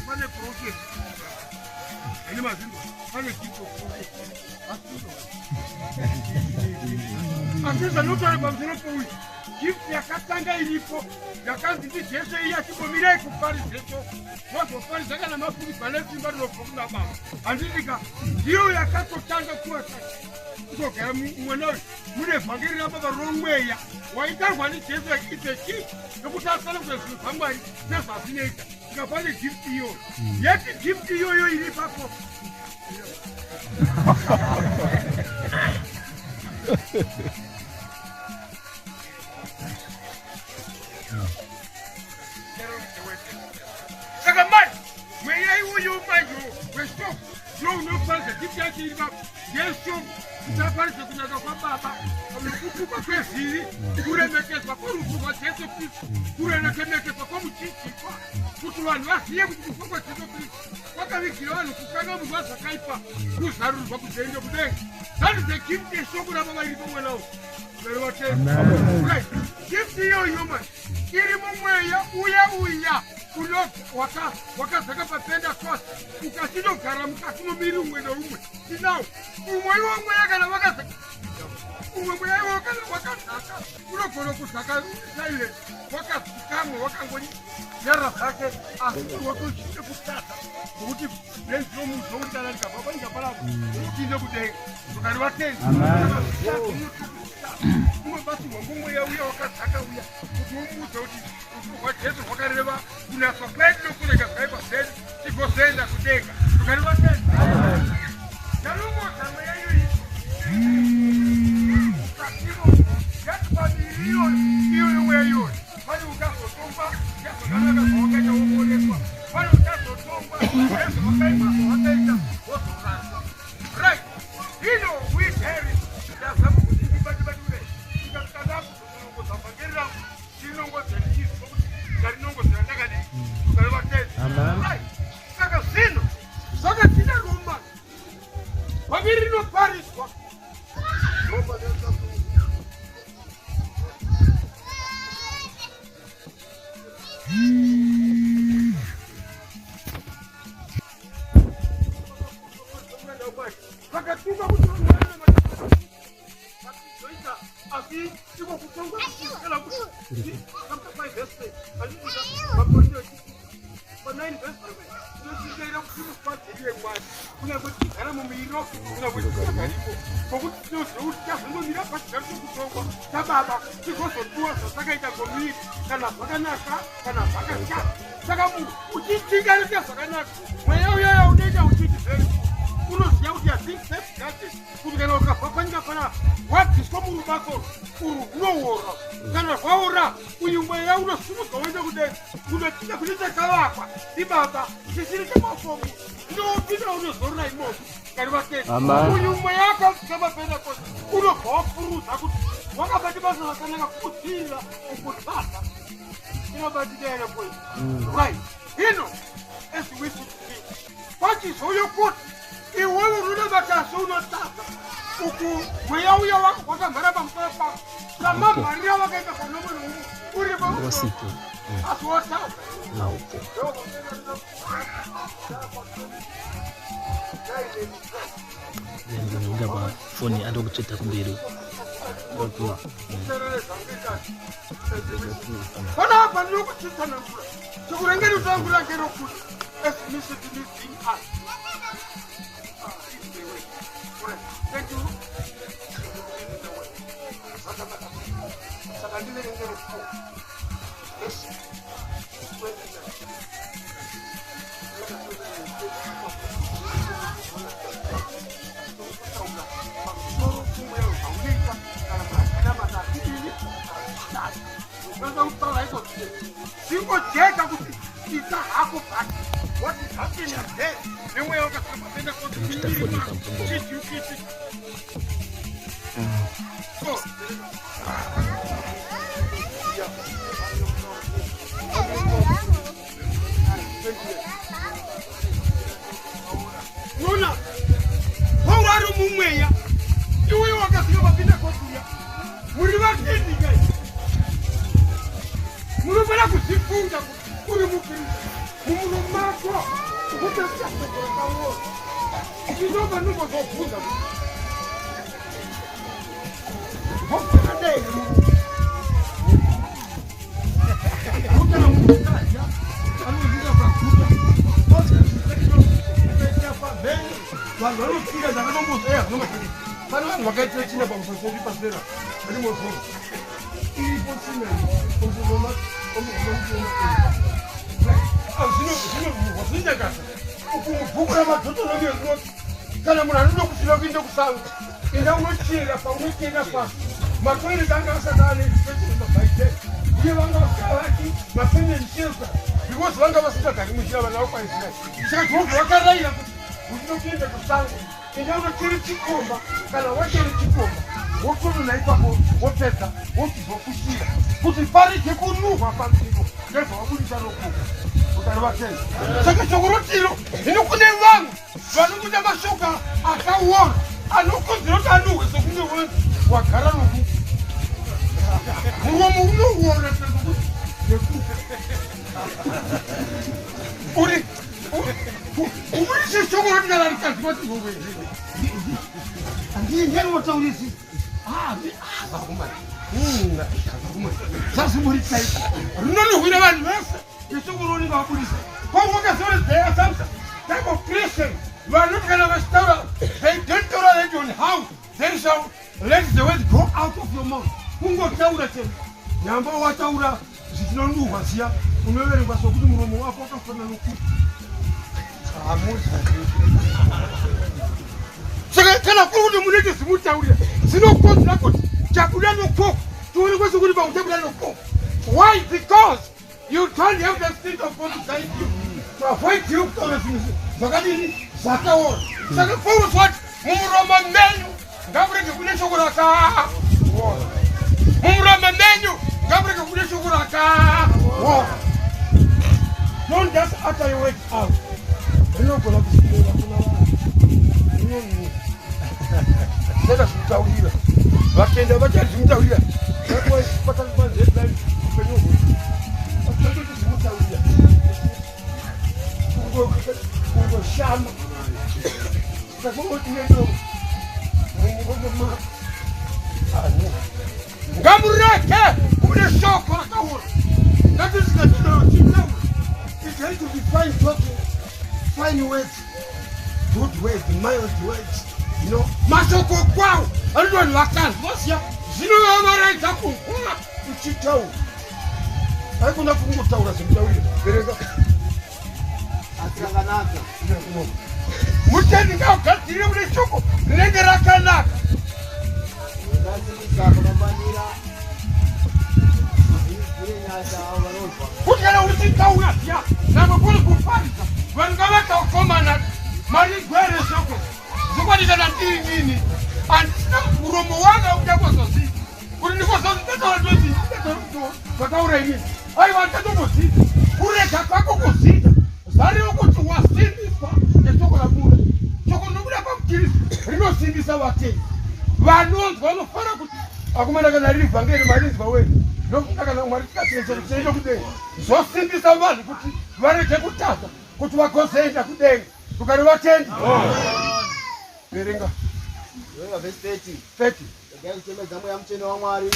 Pane prophet. Ane mazingo. Pane chipo prophet. Asi zvanotaura pamusoro pouyu gift yakatanga iripo yakanzi ndiJesu iye achimbomirai kuparidza shoko vazoparidza kana mapurisa nesimba rinobva kuna baba handitika ndiyo yakatotanga kuva kuzogara mwana uyu mune vhangeri rababa romweya waitarwa ndiJesu it's a gift yokuti atsanangura zvinhu zvaMwari sezvazvinoita saka pane gift iyoyo yeti gift iyoyo iri ipapo. Saka manje mweya iwoyo manje weshoko ndiwo unoparidza gift yacho iri papo yeshoko kuti aparidze kunaka kwababa, nekutukwa kwezvivi, kuremekedzwa kworufu rwaJesu Kristu, kuremekedzwa kwomuchinjikwa, kuti vanhu vazive kuti kufa kwaJesu Kristu kwakavigira vanhu kukangamurwa zvakaipa, kuzarurirwa kuzoenda kudenga. That is the gift yeshoko rababa iripo mwana uyu. Right. Gift iyoyo manje iri mumweya uya uya wakazaka paPentecost, ukachindogara mukati momiri umwe neumwe tinawo umwe iwo mweya. Kana wakazaka umwe mweya iwo, kana wakazaka, unogona kuzaka silent, wakazikamwa, wakangonyara zvake, asi wakuchinde kutadza, nokuti benzi romuudza kuti kana ndikabva panyika panapa unopinde kudenga. Ukari vatendi unobatsirwa ngomweya uya wakazaka uya kuti umuudze kuti rufu rwaJesu rwakareva kunatswa kwedu nokurega zvakaipa zvedu tigozoenda kudenga. Ukari vatendi tanomodza mweya iyoyi mukatimo yati pamiri iyoyo iyoyo mweya iyoyo pane uchazotongwa nezvakanaka zvawakaita woponeswa, pane uchazotongwa nezvawakaipa zvawakaita wozoraswa. Right, hino we there ndazama kuti ndibatibatiure ndikakada kuzonongodza vhangeri rangu ndinongodzera izvi nokuti ndarinongodzera ndakadii. Tukare vatendi. Right, saka zvino zvakatina Roma vhangeri rinoparidzwa Roma. Vakatumwa kuti vanhu vazoita, asi iko kutongwa kana kuti chapter 5 verse 8 pa 9 verse 5 tinoshingaira kuti mufadze iye Mwari kunyange tichigara mumiro, kunyange tisingagariko, nokuti tinoziva kuti tazondomira pachigaro chokutongwa chababa tigozopiwa zvatakaita ngomiri, kana zvakanaka kana zvakashata. Saka uchichingarisa zvakanaka, mweya uyoyo unoita uchiti very good. Unoziva kuti you are safeguarded, kuti kana ukabva panyika panapa wabviswa murubako urwu runoora, kana rwaora uyu mweya unosimudzwa woenda kudenga kunotinda kune chakavakwa ndibaba chisiri chemafomu, inopinda unozorora imomo. Kari vatenda uyu mweya wakasvika paPentecost unobva wapurudza kuti wakabati basa rakanaka kudzivirira kukutadza. Inobatika here point? Right, hino as we should see, pachizouyo kuti iwewe unonamata asi unotadza, uku mweya uya wakamhara pamusoro pako samamharira wakaita panomwe noumwe uripo Ngosipho. asi wotadza. Naupo. Ndinonga pafoni andokutsveta kumberi. Panapa ndinokutsitsanangura chikurengeri tangu ngerokuti ethnicity lives in us. Ah, this is the way. Alright, thank you. This is the way. Zvakanaka. Saka ndiverengere 4 verse 29. Zvingojeka kuti ita hako, but what is happening there nemweya wakasvika paPentecost? Tinochita foni pamupombo. Chichiukiti. So, yeah. Unoona, Pauro ari mumweya iwe wakasvika paPentecost uya, muri vatendi kai, munofanira kuzvifunga kuti uri mukristu. Ndinobva ndingozobvunza kuti vanhu vanopfira ndakatombozi pane vanhu vakaitira china pamusoro pedu pasera andimozona iripo tsina zvinonyakasa mubhuku ramadhotonomio rinoti kana munhu anoda kufira kuenda kusango enda unochera paunochera pasi matoilet anga asati ane mabhaitei uye vanga vasingavaki mafemenchesa because vanga vasingagari muzhira vana vakwaisira saka jehovha vakarayira kuti uchida kuenda kusango enda unochere chikomba kana wachere chikomba wotonona ipapo wopedza wochizokushira kuti parege kunuhwa panzvimbo ndezvawabudisa nokuka ukarivatenda saka shoko rotiro hino kune vanhu vanobuda mashoko akaora anokonzera kuti anuhwe sokunge wenzi wagara noku muromo unouora sekuti nekufa uri ubudise shoko roti kana rikanzwa handiyendiyanotaurisi zvaziburitsaiko rinonhuhwira vanhu vese neshoko roonenge vabudisa kwauwakaziva there are some type of Christian vanoti kana vachitaura they don't tolerate on how they shall let the words go out of your mouth kungotaura chete nyamba wataura zvichinonduhwa zviya unoverengwa sokuti muromo wako wakafanana nokuti saka kana kuri kuti munete zvimutaurira zvinokonzera kuti chabuda nokoko tionekwe sekuti pamwe chabuda nokoko why because You don't have the spirit of God to guide you. To avoid you kutaura zvinhu zvakadini zvakaora. Saka Paulus wati mumuromo menyu ngakurege kune shoko rakaora. Mumuromo menyu ngakurege kune shoko rakaora. Don't just utter your words out. Rinogona kusimira kuna vanhu. Rinonhuwa. Saka zvimutaurira. Vatenda vachazvimutaurira. Kungoshama. Ngamureke kune shoko rakaura. Ngatisingachitaura. It's going to be fine talking, fine words. Good words, mild words, you know. Mashoko kwawo anoti vanhu vakanzwa ziya zvinovavaraidza kunzwa uchitaura. Haikona kungotaura zvemutauriro. Verenga. Asi rakanaka. Mutendi ngaugadzirire kune shoko rinenge rakanaka. Ringasimbisa pakafanira. Zviitire nyasha avo vanonzwa. Kuti kana uchitaura ziya nangwe kuri kuparidza vanhu ngavatakomana marinzwa here shoko zvokwadi kana ndiri nini handisina muromo wanga uchakozozviita kuti ndikozozvitataura ndozvataura inini aiwa ndatombozviita kurega kwako kuzviita zvareva kuti wasimbiswa neshoko rabuda shoko rinobuda pamukristu rinosimbisa vatendi vanonzwa vanofara kuti akomana kana riri vhangeri marinzwa wee ndofunga kana mwari tikatendera kuti tiende kudenga zvosimbisa vanhu kuti varege kutadza kuti vagozoenda kudenga tukari vatendi verenga Verenga vhesi 30. 30 Regai kuchemedza mweya mutsvene waMwari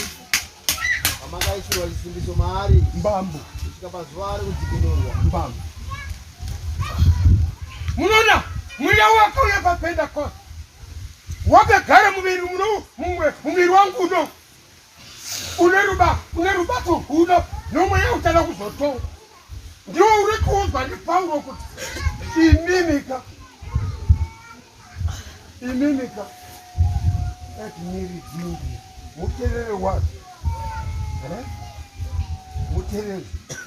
wamakaisirwa chisimbiso maari mbambo kusvika pazuva rekudzikinurwa. mbambo munoona mweya wakauya papentecost wakagara muviri muno mumwe muviri wangu uno une ruba une rubato rwuno nomweya uchada kuzotonga ndiwo uri kuudzwa ndipauro kuti imimika imimika ati miri dzingi muterere wacho muterere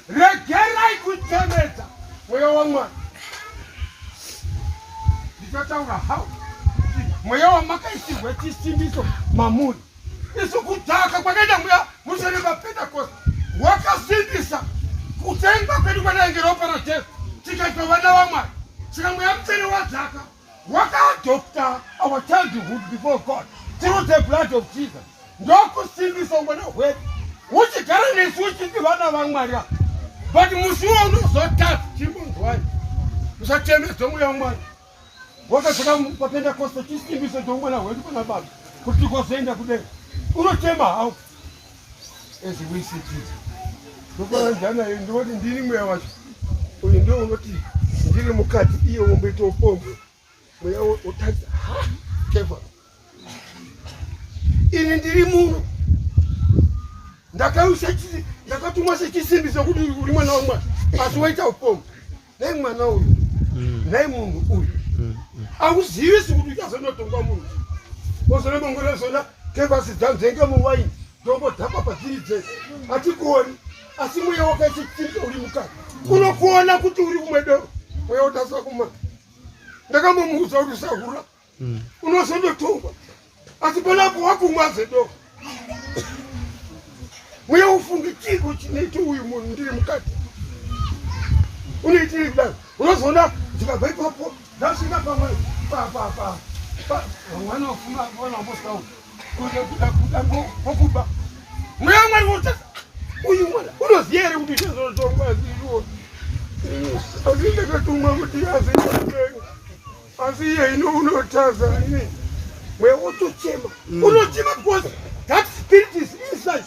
regerai kuchemedza mweya wamwari ndichataura how mweya wamakaisirwa chisimbiso mamuri isu kudhaka kwakaita mweya musere vapentecost wakasimbisa kutengwa kwedu kwatainge ropa rajesu tikaitwa vana vamwari saka mweya mutsvene wadzaka wakaadopta our childhood before god through the blood of jesus ndokusimbisa ungwana hwedu uchigara nesu uchiti vana vamwari but musi wo unozotadza chimbonzwai Musatemedza mweya waMwari. Wakasvika paPentekoste chisimbiso choumwana hwedu kuna Baba kuti tigozoenda kudenga. Unochema hawo as we sit it. Ndokuranjana iyo ndinoti ndini mweya wacho. Uyu ndio unoti ndiri mukati iye womboita upombwe. Mweya wotadza. Ha! Kefa. Ini ndiri muno. Ndakausha ndakatumwa sechisimbiso kuti uri mwana waMwari asi waita upombwe. Nhai mwana uyu, nhai munhu uyu, hauzivisi kuti uchazonotongwa munhu ozona zona kevasi dzanzvenga muwaini dzombodhakwa padziri dzese hatikuoni, asi mweya wakaisa chisimbiso uri mukati unokuona kuti uri kumwe doro, mweya wotasa kumwa. Ndakambomuudza kuti usahura, unozondotongwa, asi panapo wakumwa zvedoro. Mweya ufunge chiko chinoita uyu munhu ndiri mukati unoitiri kudaro, unozoona ndikabva ipapo ndasvika pamwe mwana wafuma mwana wambosau kuda kuda kuda kokuba mweya Mwari wotasa uyu mwana unoziva here kuti uchazotongwa asiiwo asi ndakatumwa kuti aziitenga asi iye ino unotaza ini mweya wotochema unochema because that spirit is inside.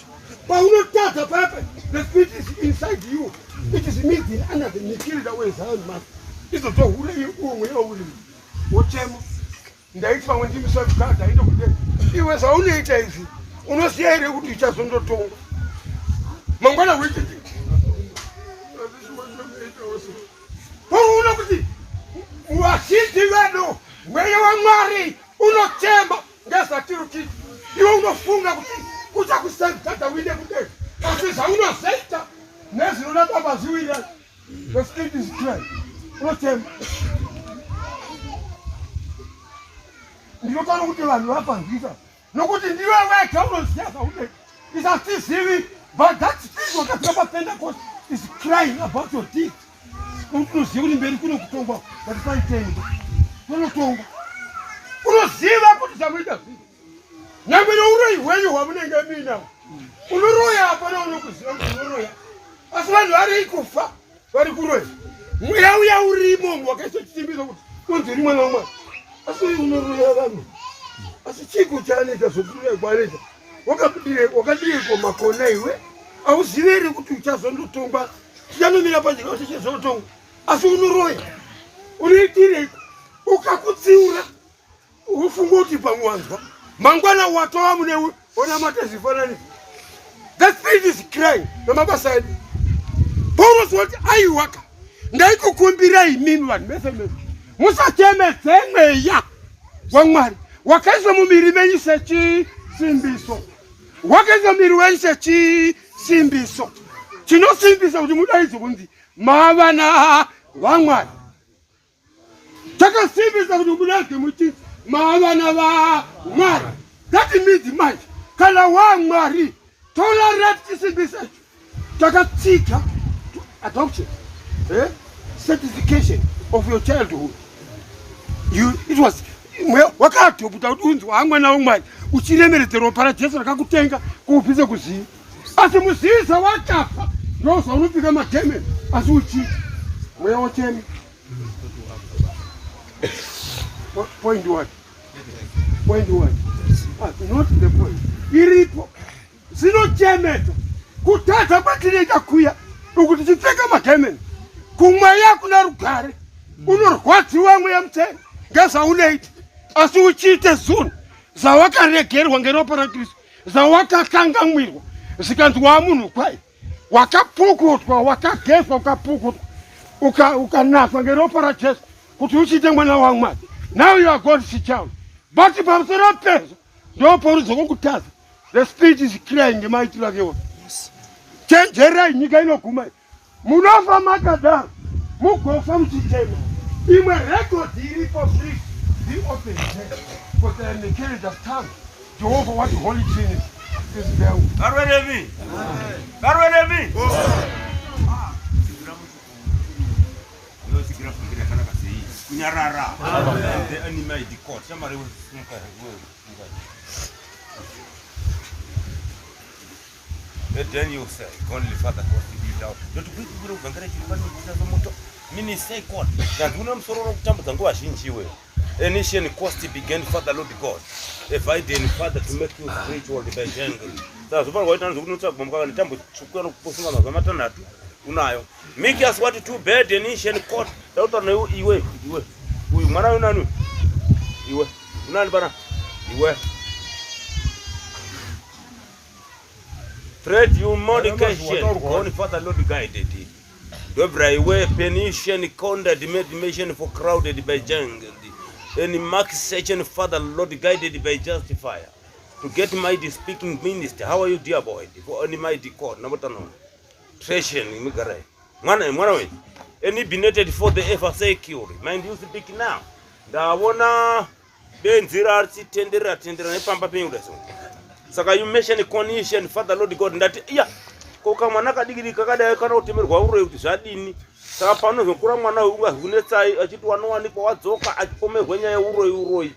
Paunotadza papa the spirit is inside you, it is meeting under the mikirida wezion master izotohure uwo mweya uri wochema. Ndaiti pamwe ndimisakukadha aita kuti iwe zvaunoita izvi unoziva here kuti uchazondotongwa mangwana huititi pauona kuti vazhinji vedu mweya waMwari unochema ngezvatiri kuita. Iwe unofunga kuti kuchakusafeguarda uinde kudenga, asi zvaunozoita nezvinoda Baba zviwirira. The spirit is crying, unochema. Ndinotaura kuti vanhu vapanzwisa nokuti ndiwe wega unoziva zvaunoita, isatizivi, but that spirit wakafika paPentecost is crying about your deeds. Unoziva kuti mberi kuno kutongwa, ngatisaitei kunotongwa. Unoziva kuti zvamuita zvii, nyangwe neuroyi hwenyu hwamunenge muinawo, unoroya hapana unokuziva kuti unoroya, asi vanhu vari kufa vari kuroya. Mweya uya urimo wakaiswa chisimbiso kuti unzi uri mwana waMwari, asi uyu unoroya vanhu, asi chiko chaanoita zvokuroya kwaanoita wakadireiko makona iwe hauzivi here kuti uchazondotongwa, tichanomira panyika kuti tichazondotongwa, asi unoroya unoitireiko? Ukakutsiura ufunga kuti pamwe wanzwa, mangwana watova mune onamata zvifananidzo. The spirit is crying namabasa edu. Paulos wati aiwaka ndaikukumbirai imimi vanhu mese mese musachemedze mweya waMwari wakaiswa mumiri menyu sechisimbiso, wakaiswa miri wenyu sechisimbiso chinosimbisa kuti mudaidzwe kunzi mavana vaMwari. Takasimbisa kuti mudaidzwe muchinzi mavana vaMwari. That means manje kana waMwari tolerate chisimbiso icho takatsika adoption, eh? Certification of your childhood. You, it was wakaadopta kuti unzi waamwana waMwari uchiremeredza ropa raJesu rakakutenga kuubvise kuzivi, asi muzivi zvawakafa ndo zvaunopika magemeni asi uchiita mweya wochema. Point one, point one. Ah, not the point iripo zvinochemedza kutadza kwatinoita kuya uku tichipfeka magemeni kumweya kuna rugare. Unorwadziwa mweya mutsvene ngezvaunoita asi uchiite zunhu zvawakaregerwa ngeropa raKristu, zvawakakangamwirwa zvikanzi waamunhu kwai, wakapukutwa, wakagezwa, ukapukutwa, ukanaswa ngeropa raJesu kuti uchiite mwana waMwari. Now you are God's child, but pamusoro pezvo ndoporudza kwokutadza. The spirit is crying ngemaitiro ake ose. Chenjerai, nyika inoguma, munofa makadaro, mugofa muchichema. Imwe record iripo, please be open there for the marriage of tongue. Jehovah what holy trinity is there. Varweremi. Varweremi. Unotsigira vhangeri yakanaka sei? Kunyarara. The animal the court. Shamari wesunga wesunga. Then you say, Only Father, what did you down? Not to bring you vhangeri chiri pano moto. Minister God. Ndanzi une musoro unokutambudza nguva zhinji iwe. Ancient cost began Father Lord God. A Father to make you spiritual by jungle. Saka zvofanirwa kuita zvekuti unotsvaga mukaka netambo tsvuku yanokuposunga mazuva matanhatu unayo. Make us what to bed an ancient court. Ndakutaura newe iwe iwe. Uyu mwana uyu nani? Iwe. Unani pana? Iwe. Thread you modification. Holy Father Lord guided. Ndobra iwe Phoenician conduct made mission for crowded by jungle. And Mark searching Father Lord guided by justifier. To get mighty speaking minister. How are you dear boy? For only mighty God. Number 10. Treshen imigare. Mwana mwana we. Any binated for the ever secure. Mind you speak now. Ndaona benzi rachitenderera tenderera nepamba penyu kudai so saka you mention condition father lord god ndati iya ko kamwana kadikidi kakadai kana kutemerwa uroyi kuti zvadini saka panozokura mwana uyu ungazvikunetsai achiti wanowanikwa wadzoka achipomerwa nyaya yeuroyi uroyi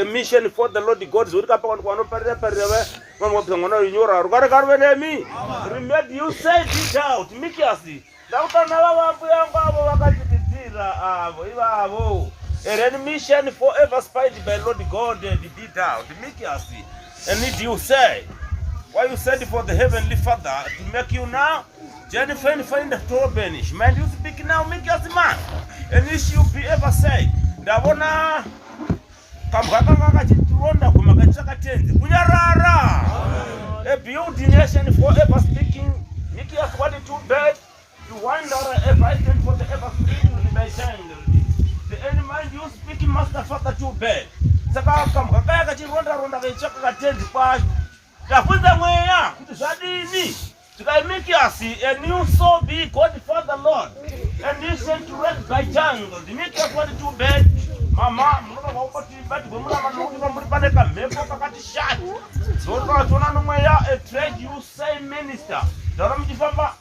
a mission for the lord god zvokuti kapakwanikwa vanoparira parira vaya vamwe vabvisa mwana uyu nyora rugare karuve nemi remade you said it out mikiasi Ndakutana vavambuya vangu avo vakachitidzira avo ivavo. A remission forever spied by Lord God and be down. Mikias, and need you say, why you send for the heavenly Father to make you now? Jennifer and find the banish. Mind you speak now, Mikias man. And if you be ever say, ndavona kambwa kanga kachironda guma kachitsvaka tenzi kunyarara a building nation forever speaking Nikias what too bad you wonder if I stand for the ever speaking by the enemy mind you speaking master father too bad saka kambwa kaya kachironda ronda kachitsvaka katenzi kwacho Tavhunza mweya kuti zvadini tikaimikiasi a new soul be God Father Lord and he sent to rest by jungle Dimitrius went to bed mama munofanirwa kungoti batirwe murava nokuti pamuri pane kamhepo kakati shati zotoona nomweya a trade you say minister taura muchifamba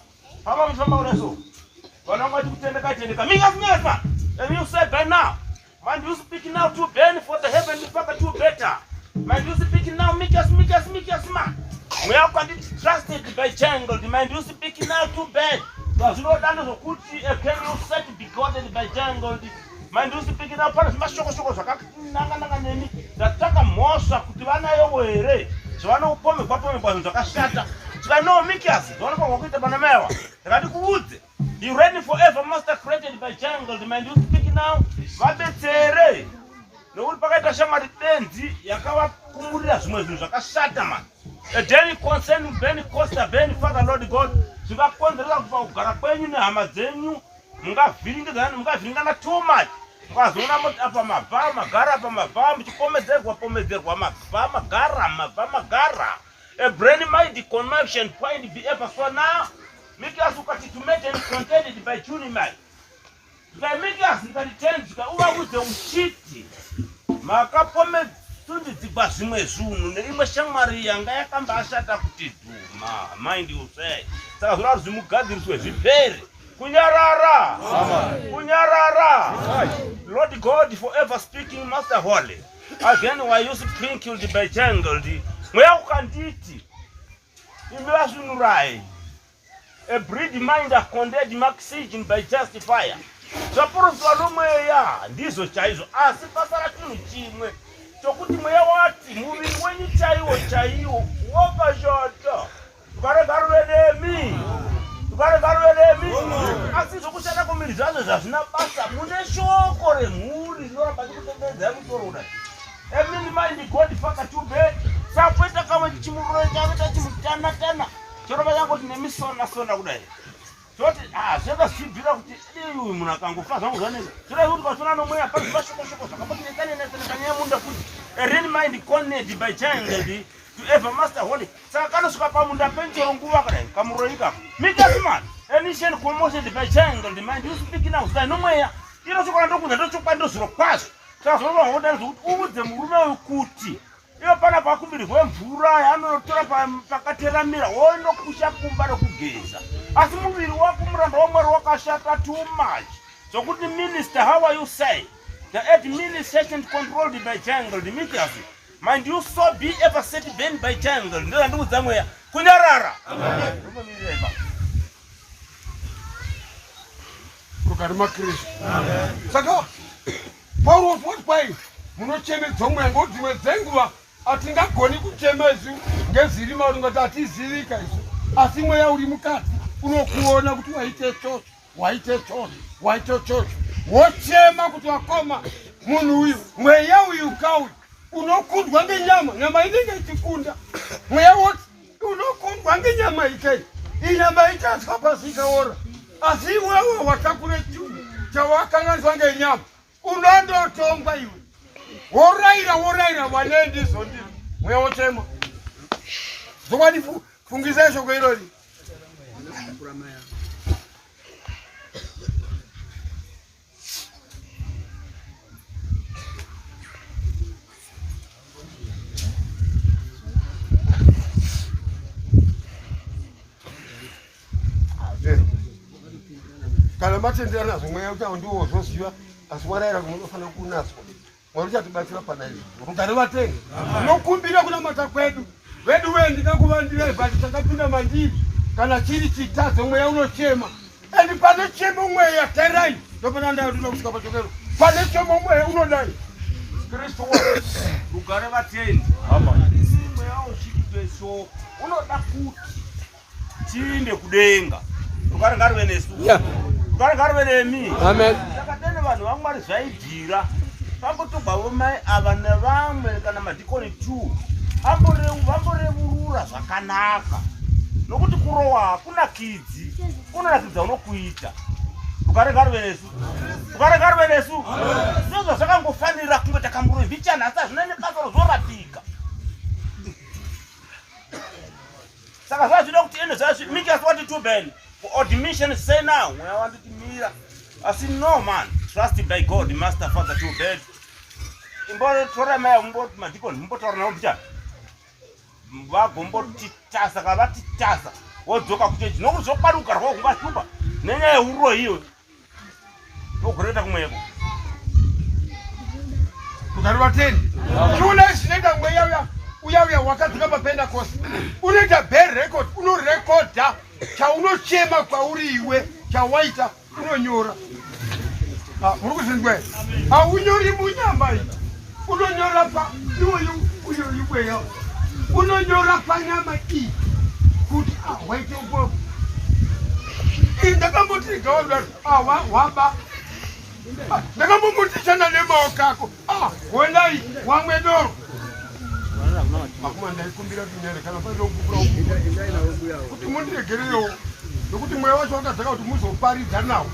famba muchifamba kudai so vana vanga vachikutendeka tendeka mingas mingas and you say by now Man, you speak now to Ben for the heavenly Father to better. Man, you speak now, make us, make us, make us, man. We are quite trusted by jungle. Man, you speak now to Ben. Zvinoda ndezvokuti a can you set be gotten by jungle. Man, you speak now pane zvimashoko-shoko zvakananga-nanga nemi. Ndatsvaka mhosva kuti vanayowo here zvavanopomerwa pomerwa zvinhu zvakashata. Tikano Mikias, zvavanofanirwa kuita pana mai ava. Ndakati kuudze. He reign forever master created by jungle the man you speak now vabetsere nokuti pakaita shamwari benzi yakavakumurira zvimwe zvinhu zvakashata man a daily concern ben costa ben father lord god zvingakonzeresa kuti pakugara kwenyu nehama dzenyu mungavhiringana mungavhiringana too much mukazoona moti apa mabva magara apa mabva muchipomedzerwa pomedzerwa mabva magara mabva magara a brain mind connection point be ever so now Mikias ukati to make and contended by Junimai. Zvikai Mikias ndikati tenzika uvaudze uchiti makapometsundidzigwa zvimwe zvunhu neimwe shamwari yanga yakamba ashata kuti dhuma mind you say saka zvinoda kuti zvimugadziriswe zvipere kunyarara kunyarara lord god forever speaking master holy again why you sprinkled by jangled mweya ukanditi Imi vasvinurai. A breed mind condemned maxygen by justifier. Zvaporofitwa nomweya ndizvo chaizvo, asi pasara chinhu chimwe chokuti mweya wati muviri wenyu chaiwo chaiwo wakashata. Rukarega ruve nemi, rukarega ruve nemi. Asi zvokushata kwemuviri zvazvo zvazvina basa. Mune shoko remhuri rinoramba rikutenderedzai musoro kudai. Emini mind God faka too bad. Sakuita kamwe chimuroyi chakuita chimutana tana. Chorova changoti nemisona sona kudai. Toti ah zvanga zvichibvira kuti dei uyu munhu akangofa zvangu zvanetsa. Zvoreva kuti ukasona nomweya pane zvimashoko shoko zvakamboti netsane netsane panyaya yemunda futi. A real mind conned by giant to ever master holy. Saka kanosvika pamunda penchero nguva kudai kamuroyi kako. Mikas man. Ancient commotion by giant mind you speak now zai nomweya. Iro shoko randokuudza ndochokwadi ndozviro kwazvo. Saka zvinoreva hodari zvokuti uudze murume uyu kuti iwe pana pakumbirwe mvura yaanotora pakateramira wonokusha kumba nokugeza asi muviri wako muranda wamwari wakashata too much zvokuti minister how are you say the administration controlled by jungle demetrius mind you so be ever set ben by jungle ndozandikuudza mweya kunyarara. Rugare maKristu. Saka Pauro woti kwai munochemedzwa mweya ngokuti dzimwe dzenguva hatingagoni kuchema isu ngezviri mauri ngati hatizivika isu asi mweya uri mukati unokuona kuti waite chocho waite chocho waite chocho wochema kuti wakoma munhu uyu mweya uyu kauyu unokundwa ngenyama nyama inenge ichikunda mweya woti unokundwa ngenyama itei inyama ichatswa pasi ikaora asi iwewe watakure chinhu chawakanganiswa ngenyama unondotongwa iwe woraira woraira wanei ndizvo ndizvo mweya wochema zvokwadi fungisai shoko irori Kana matendera nazvo mweya uchawo ndiwo zvoziva asi waraira kunofanira kunatswa. Mwari uchatibatsira pana izvi. Rugare vatendi. Tinokumbira kunamata kwedu. Vedu wee ndingakuvandirai but chakapinda mandiri kana chiri chitadzo mweya unochema. And pane chemo mweya terai. Ndopana ndayo ndinoda kusvika pachokero. Pane chemo mweya unodai. Kristu wa. Rugare vatendi. Amen. Mweya uchikupeso unoda kuti tiinde kudenga rugare ngaruve nesu rugare ngaruve nemi amen saka dene vanhu vamwari zvaibvira pambotogwavo mai ava nevamwe kana madhikoni t vamborevurura zvakanaka nokuti kurowa hakunakidzi kunonakidza unokuita rugare ngaruve nesu rugare ngaruve nesu ndozvazvakangofanira kunge takamborovhichana asi hazvina nebasa rozorapika saka zvazvida kuti ende zvazvi mikasi wati to ben admission say now mweya wanditi mira asi no man trust by god master father to bed imbotora maya mumboti madikoni mumbotaura navo mbichana vagombotitasa kana vatitasa wodzoka kuchechi nokuti zvokwadi kugarwa kungashupa nenyaya yeururo iyoyo Ogoreta kumweko. Rugare vatendi. Chiona zvinoita mweya uya uya uya wakadzika paPentecost. Unoita bell record, unorekodha chaunochema kwauri iwe chawaita unonyora. Ah, muri kuzvinzwa here? Haunyori munyama iyi. Unonyora pa iwoyu uyo mweya. Unonyora panyama iyi kuti ah, waita upo. Ndakamboti gawa ah, waba ah, ndakambomutichana nemaoko ako ah, honai wamwe doro akuma ndaikumbira tunyare kana paida kupupura kuti mundiregererewo nokuti mweya wacho wakadzaka kuti muzoparidza nawo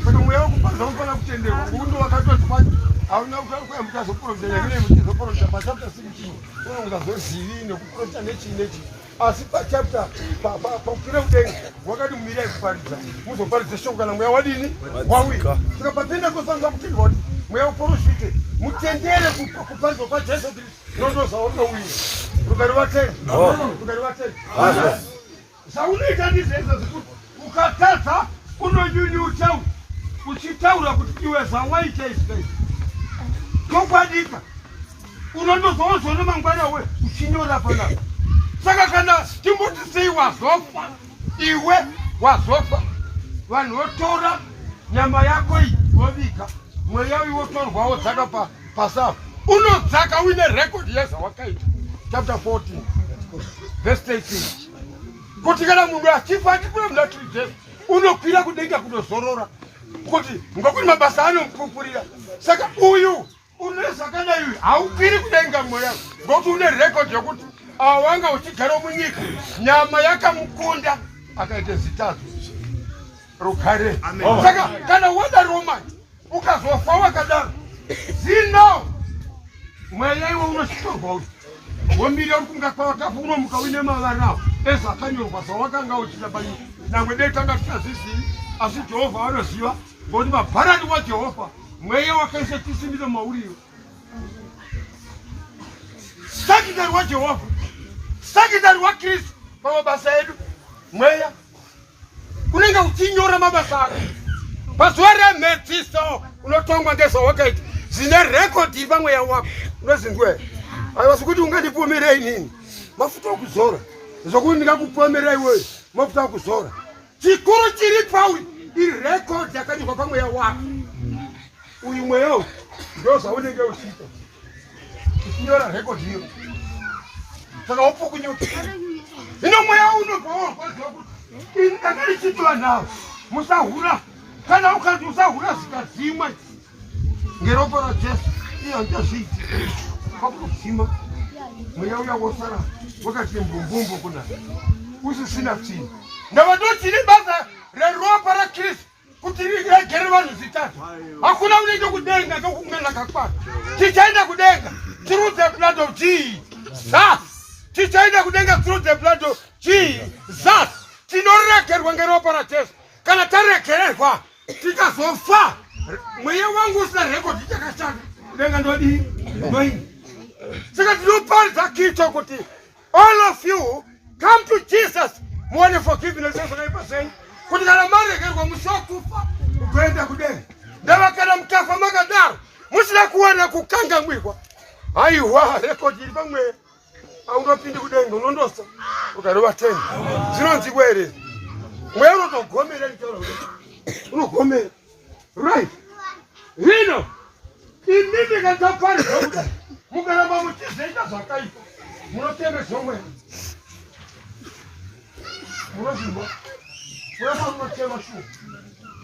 saka mweya wekuparidza unofanira kutenderwa ngokuti ndowakatoti kwacho hauna kuya muchazoprofita nyangine muchizoprofita pachapter 16 unongazozivi nekuprofita nechii nechii asi pachapter pakukwira kudenga wakati mumirai kuparidza muzoparidza shoko kana mweya wadini wauya saka papentekost kutendwa kuti mweya uporofite mutendere kuparidzwa kwajesu kristu nondozvaunouya rugare vatende rugare vatende zvaunoita ndizvo izvozvi kuti ukatadza unonyunyuta uchitaura kuti iwe zvawaita izvi chokwadika unondozwawo mangwana we uchinyora panapa saka kana timboti sei wazofa iwe wazofa vanhu votora nyama yako iyi voviga mweya uyu wotorwa wodzaka pasafu unodzaka uine rekodhi yezvawakaita chapter 14 verse 13 kuti kana munhu achifa achikwira muna kristu unokwira kudenga kunozorora kuti ngokuti mabasa anomupupurira saka uyu une zvakadai uyu haukwiri kudenga mweya ngokuti une rekodhi yokuti awanga uchigara munyika nyama yakamukunda akaita zitadzo rugare saka kana wadaro manje ukazofa wakadaro zino mweya iwe unochitorwa uyu womira uri kunga kwawakafa unomuka uine mavara ezvakanyorwa zvawakanga uchiita panyika nangwe dei tanga tisazvizivi asi jehovha vanoziva ngokuti mabharani wajehovha mweya wakaisa chisimbiso mauriyo sakitari wajehovha sakitari wakristu pamabasa edu mweya unenge uchinyora mabasa ako pazuva remhedziso unotongwa ngezvawakaita zvine rekodhi iri pamweya wako unozinzwa here aiwa zvekuti ungandipomera inini mafuta okuzora zvokuti ndingakupomera iweyo mafuta okuzora chikuru chiri pauri Irecord yakanyorwa pamweya wako. Uyu mweya uyu ndo zvaunenge uchiita. Uchinyora record iyo. Saka upukunyuka. Hino mweya unobva warwadziwa kuti ini ndanga ndichitova nawo. Musahura. Kana ukanzi usahura zvikadzimwa ngeropa raJesu iyo handichazviiti. Kwakutodzima mweya uya wosara wakati mbumbumbu kuna usisina tsvina. Ndava ndochine basa reropa raKristu kuti riregere vanhu zvitatu. Hakuna unoenda kudenga ndokunge lakakwana. Tichaenda kudenga through the blood of Jesus. Tichaenda kudenga through the blood of Jesus. Tinoregerwa ngeropa raJesu. Kana taregererwa tikazofa mweya wangu usina rekodhi chakashata kudenga ndodii ndoini. Saka tinoparidza kito kuti all of you come to Jesus muwane forgiveness yezvakaipa zvenyu kuti kana maregerwa musi wekufa ugoenda kudenga. Ndava kana mukafa makadaro musina kuwana kukangamwirwa, haiwa rekodhi iri pamweya haungapindi kudenga unondosa ukarova teni zvinonzikwa here mweya unotogomera nditaura unogomera right hino imimi kandaparidza kudai mukaramba muchizoita zvakaipa munotemeswa mweya munozvinzwa mweya munotema shuwa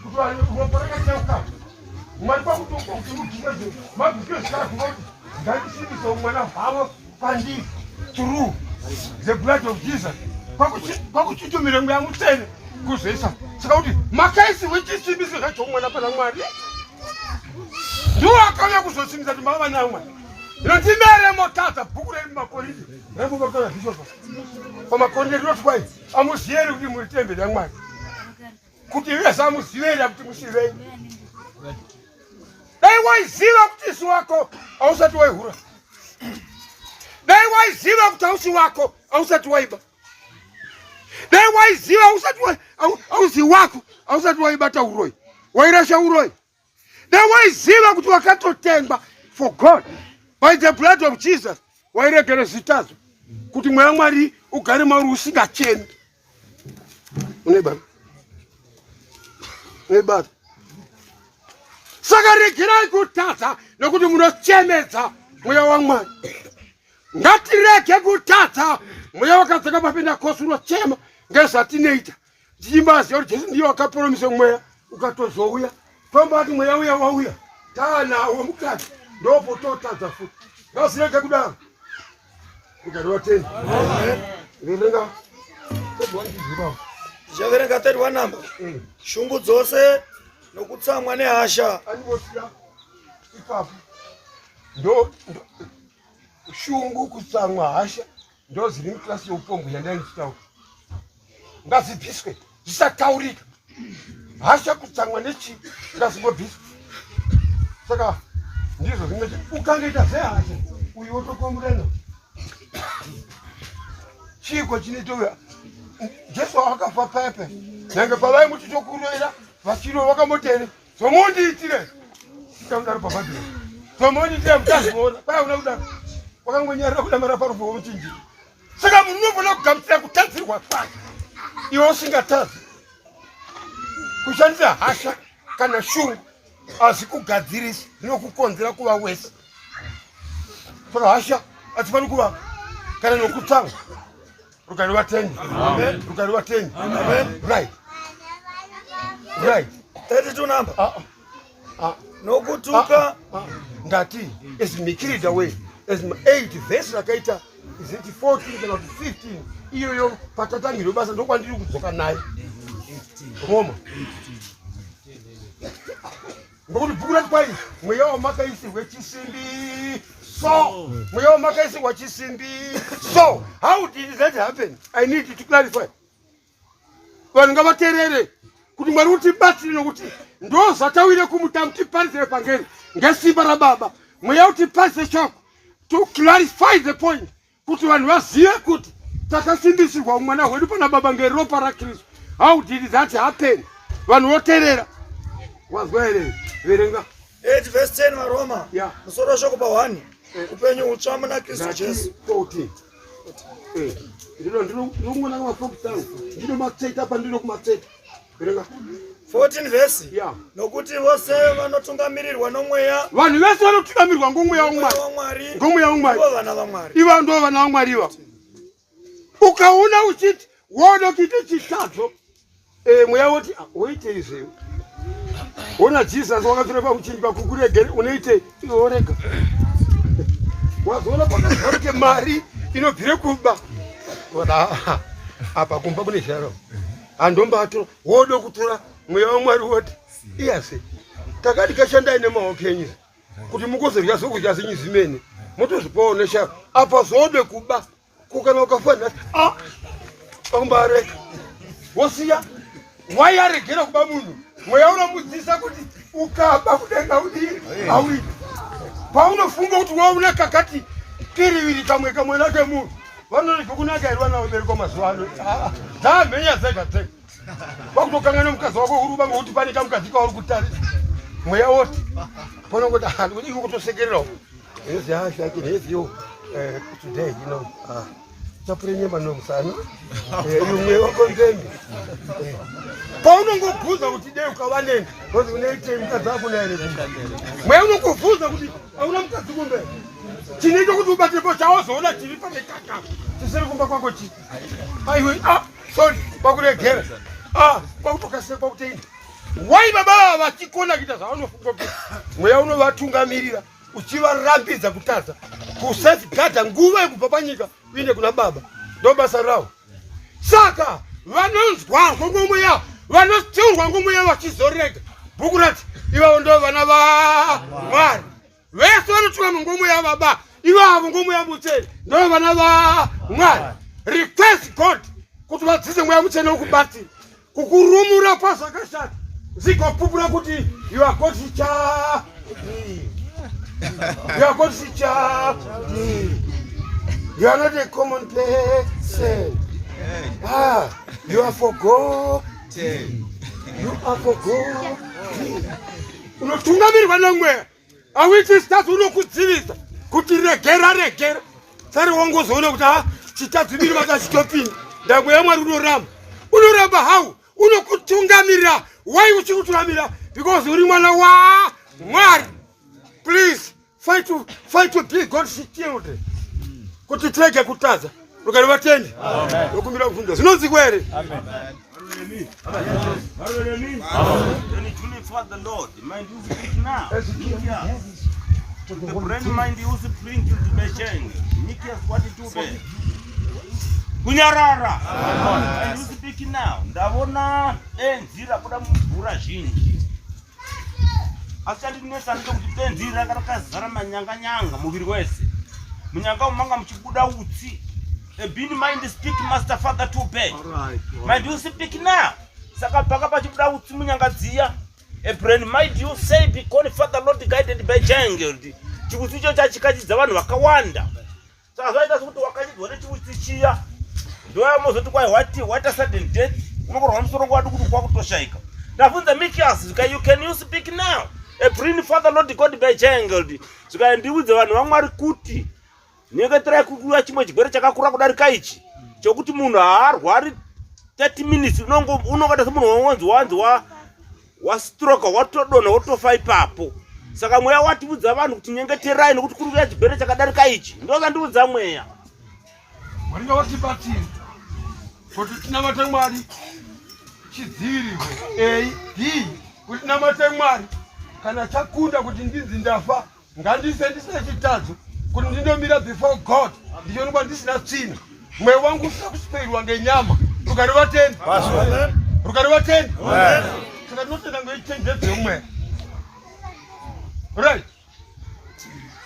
kuti ropa rakateuka mwari kwakutonga kuti mubvise mabvise zvikara kuva kuti ngandisimbise umwana hwavo pandiri through the blood of Jesus kwakuchitumire mweya mutsvene kuzoisa saka kuti makaisirwe chisimbiso zvacho mwana pana mwari ndiwo akauya kuzosimbisa kuti mava namwari ino ndimere motadza bhuku reri mumakorinde ramuvatora zvishopa pamakorinde rinoti kwai amuziyeri kuti muri temberi yamwari kuti vese amuziveri kuti musivei dai waiziva kuti isi wako hausati waihura dai waiziva kuti hausi wako hausati waiba dai waiziva usati hausi wako hausati waibata uroyi wairasha uroyi dai waiziva kuti wakatotengwa for god by the blood of jesus wairegere zvitadzo kuti mweya mwari ugare mauri usingachemi unoibata unoibata saka regerai kutadza nekuti munochemedza mweya wamwari ngatirege kutadza mweya wakadzaka papinda kosi unochema ngezvatinoita tichimbaziva kuti jesu ndiye wakaporomisa mweya ukatozouya tombati mweya uya wauya taanawo mukati ndopototadza futi ngazirege kudaro Mugari teni. Verenga. Tichaverenga 31 number. Shungu dzose nokutsamwa nehasha. Anivosiya ipapo. Ndo shungu kutsamwa hasha ndo zviri muklasi yeupombwe yandai ndichitaura. Ngazibviswe zvisataurika. Hasha kutsamwa nechii ngazingobviswe. Saka ndizvo zvimwe ukangoita zvehasha uyu wotokomburena chiiko chinoita uya jesu akafa pepe nyange pavaimuti tokuroira vachiro vakamutere zvomundiitire tikakudaro pabhabhironi zvomundiitire mutazviona kwai una kudaro wakangonyarira kudamara parufu womuchinjiri saka munhu unofanira kugamuchira kutadzirwa kwake iwe usingatadzi kushandisa hasha kana shungu hazvikugadzirisi zvinokukonzera kuva wese saka hasha hatifani kuva kana nokutsamwa rugare rwatenyi rugare rwatenyi right right 32 number ah, ah. Nokutuka ah, ah. Ndati as mikirida way as 8 verse rakaita is it 14 kana kuti 15 iyoyo patatangirwe basa ndokwandiri kudzoka naye roma ngokuti bhuku rati kwai mweya wamakaisirwe chisimbi so mweya wamakaisirwa chisimbi so how did that happen i need to clarify vanhu ngavaterere kuti mwari utibatsire nokuti ndo zvatawire kumutambo tiparizire vhangeri ngesimba rababa mweya utiparise shoko to clarify the point kuti vanhu vazive kuti takasimbisirwa umwana hwedu pana baba ngeropa rakristu how did that happen vanhu voterera wazwa here verenga 8 verse 10 varoma Yeah. musoro weshoko pa 1 upenyu hutsva muna kristu jesu 14 ndino ndino ndinokuona kumafokusi angu ndino matseta apa ndino kumatseta verenga 14 vhesi Yeah. Nokuti vose vanotungamirirwa nomweya Vanhu vese vanotungamirirwa ngomweya Mweya waMwari. waMwari Ngomweya waMwari. ndivo vana vaMwari. Iva ndo vana vaMwari iva. Ukaona uchiti woda kuita chitadzo, mweya woti "Ah, woitei zvewe. Wona Jesus wakatora pamuchinjikwa kukuregere unoitei? Iwe worega. Wazoona pakazarike mari inobvire kuba. Wona apa kumba kune zvaro. Handombatora woda kutora mweya waMwari woti iyase takati kashandai nemaoko enyu kuti mugozodya zvokudya zvenyu zvimene motozvipawo nesharo apa zode kuba kukana ukafa nhasi a pakumbareka wosiya waiaregera kuba munhu mweya unomudzisa kuti ukaba kudenga udii auidi paunofunga kuti wauna kakati kiriviri kamwe kamwana kemunhu vanorega kunaka here vana vaberekwa mazuva ano dzamhenya dzega dzega wakutokanganwa mukadzi wako huruba ngokuti pane kamukadzi kauri kutarisa mweya woti panongoti ah, iwe kutosekererawo Yes, yeah, I can hear you today, you know. Chapure nyama no musana. Iwe wako nzembe. Paunongobvunza kuti dei ukava neni, because unoite mukadzi wako naye kumba. Mweya unongobvunza kuti hauna mukadzi kumbe. Chinoita kuti ubatepo chawazoona chiri pane kaka. Chisiri kumba kwako chi. Aiwe, ah, sorry, kwakuregera. Ah, kwakutokasira kwakutoenda. Why baba ava vachikona kuita zvavanofunga kuti mweya unovatungamirira uchivarambidza kutadza kusafeguarda nguva yekubva panyika uinde kuna baba ndo basa rawo. Saka vanonzwarwo ngomweya vanotsiurwa ngomweya vachizorega bhuku rati ivavo ndo vana vaMwari vese vanotunga ngomweya baba ivavo ngomweya mutsvene ndo vana vaMwari. Request God kuti vadzidze mweya mutsvene wekubatsira kukurumura pazvakashata zigopupura kuti you are God's child. You are God's child. You are not a common person. Ah, you are for God. You are for God. Unotungamirwa nomweya. Awiti stars unokudzivisa kuti regera regera. Sari wangozoona kuti ha chitadziviri vakachitopinda. Ndamwe yaMwari unoramba. Unoramba how? Unokutungamirira. Why uchikutungamira? Because uri mwana wa Mwari. Please fight to be God's children. Kuti tirege kutadza. Rugare vatendi. Amen. Nokumbira kubvunza. Zvinonzikwa here? Amen. Then truly for the Lord, mind you speak now. The brain mind you spring to the change. Nikias what it to be. Kunyarara. Mind you speak now. Ndavona benzi rabuda mumvura zhinji. Asi chandinetsa ndechekuti benzi ranga rakazara manyanga nyanga muviri wese. Munyanga umu manga muchibuda utsi. A bean mind speak master father to bed. Mind you speak now. Saka paka pachibuda utsi munyanga dziya. A brain mind you say because father Lord guided by jungle. Chiutsi icho chachikachidza vanhu vakawanda. Saka zvaita sekuti wakachidzwa nechiutsi chiya. Ndoyamozoti kwai wati what a sudden death. Unokorwa musoro wadu kuti kwakutoshaika. Ndabvunza Mikias zvika you can you speak now. A brain father Lord God by jungle. Zvika ndiudze vanhu vaMwari kuti nyengeterai kuuya chimwe chigwere chakakura kudarika ichi chokuti munhu haarwari 30 minutes unongoita semunhu wanzi wanzi wastroka watodonha wotofa ipapo. Saka mweya watiudza vanhu kuti nyengeterai nokuti kuri kuuya chigwere chakadarika ichi. Ndozvandiudza mweya. Mwari ngavatibatsire kuti tinamate Mwari chidzivirirwe. A B kuti tinamate Mwari kana chakunda kuti ndinzi ndafa ngandife ndisina chitadzo kuti ndindomira before God ndichionekwa ndisina tsvina. Mweya wangu usina kuspeirwa ngenyama. Rugare vatendi. Rugare vatendi. Saka tinotenda ngechenjedzo yomweya. Right.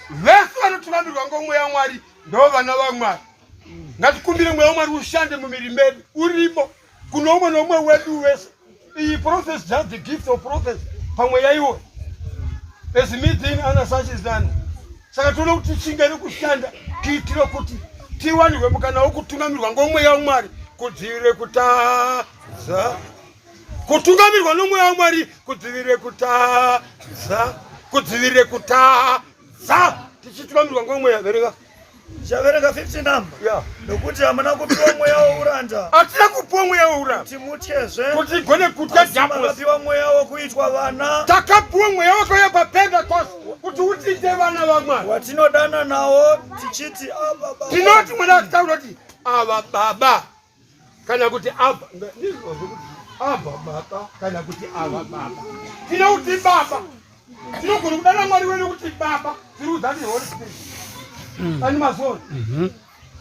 Vese vanotungamirwa ngomweya waMwari ndo vana vaMwari. Ngatikumbire mweya waMwari ushande mumiri medu urimo kuno umwe neumwe wedu wese. Iyi prophecy just the gift of prophecy pamweya iwo. As meeting ana such is done. Saka toda kuti tishinge nekushanda kuitira kuti tiwanirwe mukana wekutungamirwa ngomweya waMwari kudzivirire kutadza. Kutungamirwa nomweya waMwari kudzivirire kutadza. Kudzivirire kutadza. Tichitungamirwa ngomweya verenga. Ndichaverenga 15 number. Yeah. Nokuti hamuna kupiwa mweya wouranda. Hatina kupiwa mweya wouranda. Kuti mutyezve. Kuti igone kutya diablos. Makapiwa mweya wokuitwa vana. Takapiwa mweya wakauya paPentecost kuti utiite vana vaMwari. Watinodana nawo tichiti aba baba. Tinoti mwana akitaura kuti ava baba kana kuti aba ndizvo zvekuti aba baba kana kuti ava baba. Tinoti baba. Tinogona kudana Mwari wedu kuti baba through that Holy Spirit. Ani mazona.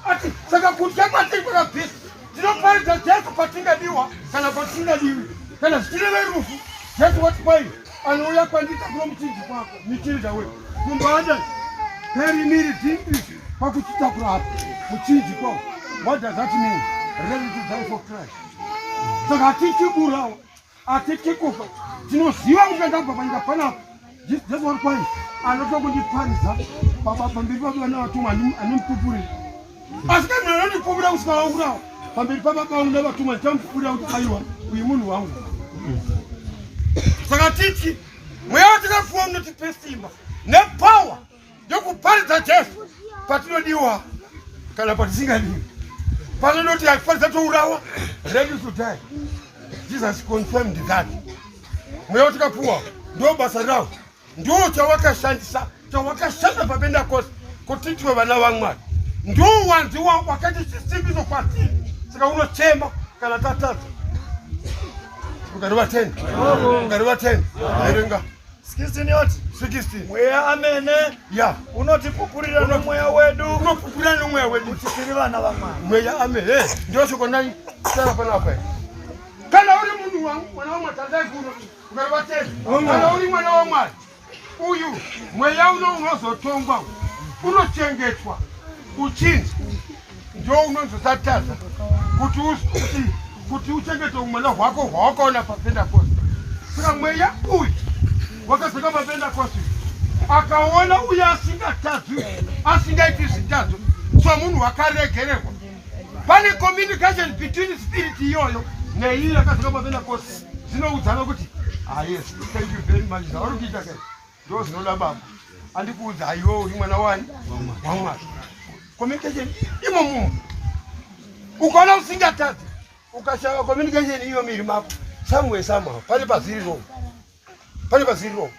Ati saka kutya kwatiri kwakabvisa. Tinoparidza Jesu patingadiwa kana patisingadiwi. Kana zvichireva rufu, Jesu wati kwai anouya kwandita kuno muchinji kwako, michinja we. Kumbada peri miri dhindi kwakuchitakura apa muchinji kwako. What does that mean? Ready to die for Christ. Saka hatichiburawo Atityi kufa, tinoziva kuti ndabva panyika panapa. Jesu wari kwai anotoda kundiparidza pamberi pababa nevatumwa anemupupurira. Asi kana munhu anondipupurira kusvika vaurawa pamberi pababa vangu nevatumwa ndichamupupurira kuti aiwa uyu munhu wangu. Saka tityi mweya watakapuwa unotipe simba nepower yokuparidza Jesu patinodiwa kana patisingadiwi. Panonoti achiparidza tourawa, ready to die. Jesus confirmed that. Mweya watakapuwa ndo basa rawo, ndo chawakashandisa, chawakashanda paPentecost kuti tiitwe vana vaMwari, ndo wanzi wakati chisimbiso kwatiri. Saka unochema kana tatadza. Ukarova 10, ukarova 10, verenga. 16 yoti 16 mweya amene ya unotipupurira nomweya wedu unopupurira nomweya wedu kuti tiri vana vamwari. Mweya amene ndiyo shoko nai tara panapa. Kana uri munhu wangu mwana wamwari tandai kuno ukarova 10. Kana uri mwana wamwari uyu mweya uno unozotongwa unochengetwa uchinzi ndio unozosatadza kuti kuti uchengete umwana hwako hwawakaona paPentecost. Saka mweya uyu wakadzoka paPentecost akaona uye asingatadzi asingaiti zvitadzo somunhu wakaregererwa. Pane communication between spirit iyoyo neiyi yakadzoka paPentecost zvinoudzana kuti ah yes, thank you very much, zvauri kuita kai ndo zvinoda baba andikuudza haiwe uri mwana wani wamwari. Communication imo mumo ukaona usingatadzi ukashaya communication iyo miri mako somewhere somehow pane paziri wrong, pane paziri wrong.